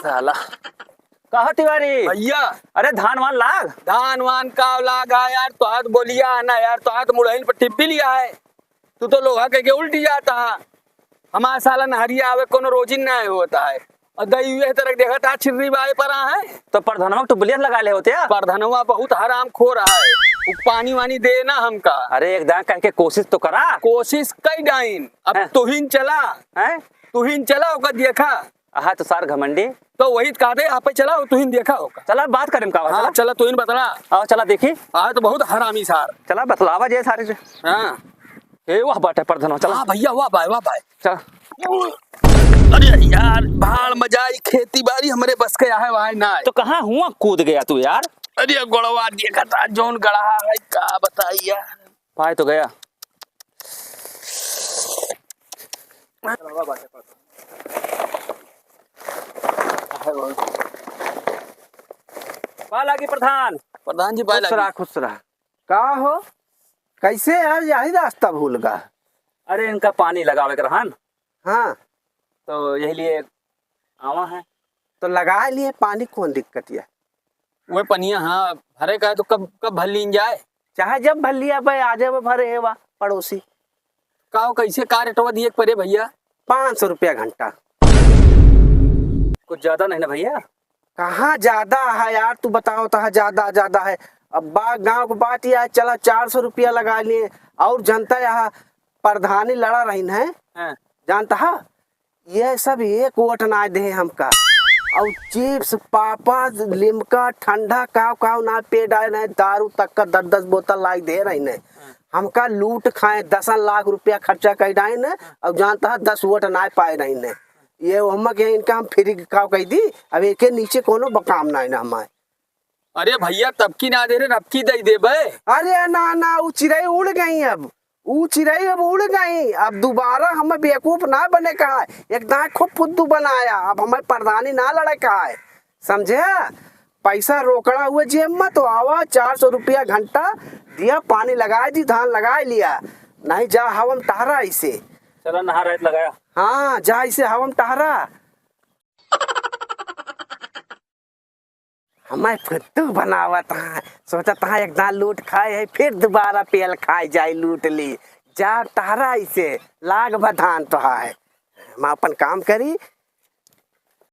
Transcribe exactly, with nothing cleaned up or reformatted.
साला। कहा तिवारी? भैया। अरे धान वान लाग। धान वान का लाग है यार, तोहार तो बोलिया है ना यार, तोहार तो मुड़हिन पर टिप्पी लिया है। तू तो लोहा कह के उल्टी जाता है। हमार साला नहरिया आवे कोनो रोजिन ना होता है। और दई ये तरह देखत आ छिर्री बाए पर आ है। तो प्रधानवा के टुबलिया लगा ले होते यार। प्रधानवा बहुत हराम खोर है। उ पानी वानी दे ना हमका। अरे एक दान कह के कोशिश तो करा। कोशिश कई डाइन। अब हैं? तुहिन चला। हैं? तुहिन चला ओका देखा। आहा तो सार घमंडी। तो वही कहते आपे चला तुहिन देखा ओका। चला बात करेम का बा, हाँ, चला। चला तुहिन बतला। आओ चला देखी। आ तो बहुत हरामी सार। चला बतलावा जे सारे से। हाँ। ए वाह बाटे प्रधानवा, चला। हाँ भैया, वाह भाई, वाह भाई। चला। अरे यार, भाड़ मजाई, खेती बाड़ी हमरे बस के आहे वाहे ना है। तो कहाँ हुआ कूद गया तू यार? अरे गोड़वा देखा था जौन गढ़ा है, का बताई यार। पाए तो गया। पाए लागी प्रधान। प्रधान जी, पाए खुश लागी। रहा, खुश रहा। का हो, कैसे यार यही रास्ता भूल गा? अरे इनका पानी लगावे के रहन। हाँ। तो यही लिए आवा है। तो लगा लिए पानी, कौन दिक्कत है? वह पनिया, हाँ, भरे का है तो कब, कब भर लीन जाए? चाहे जब भर लिया भाई, आ जाए भरे है वा पड़ोसी। का हो, कैसे का रेटवा दिए के परे भैया? पाँच सौ रुपया घंटा। कुछ ज्यादा नहीं ना भैया? कहाँ ज्यादा है यार, तू बताओ तो ज्यादा, ज्यादा है। अब बा-, गाँव को बात यह है, चला चार सौ रुपया लगा लिए। और जनता यहाँ प्रधानी लड़ा रही है, हाँ। जानता है, ये सब एक वोट ना दे हमका। और चिप्स, पापड़, लिमका, ठंडा, काव काव ना पे डाले नहीं, दारू तक का दस दस बोतल लाई दे रही नहीं। हमका लूट खाए, दसन लाख रुपया खर्चा कर डाइन, और जानता है दस वोट ना पाए रही ने। ये हम के इनका हम फ्री काव कह दी, अब एके नीचे कोनो बकाम ना है ना हमारे। अरे भैया, तब की ना दे रहे, अब की दे देबे। अरे ना, ना, उ चिरई उड़ गई अब, उ चिरई अब उड़ गई, अब दोबारा हमें बेवकूफ ना बने का है। एक दाएं खूब फुद्दू बनाया, अब हमें प्रधानी ना लड़े का है, समझे? पैसा रोकड़ा हुए जेब में तो आवा, चार सौ रुपया घंटा दिया, पानी लगाए दी, धान लगाए लिया, नहीं जा हवा में टहरा इसे। चला नहा रहत लगाया। हाँ, जा इसे हवा में टहरा। हमें फुद्दू बनावत हाँ, सोचत हाँ एक दान लूट खाए है, फिर दोबारा पेल खाए जाए लूट ली। जा टहरा इसे, लाग भा धान तो है। हम अपन काम करी,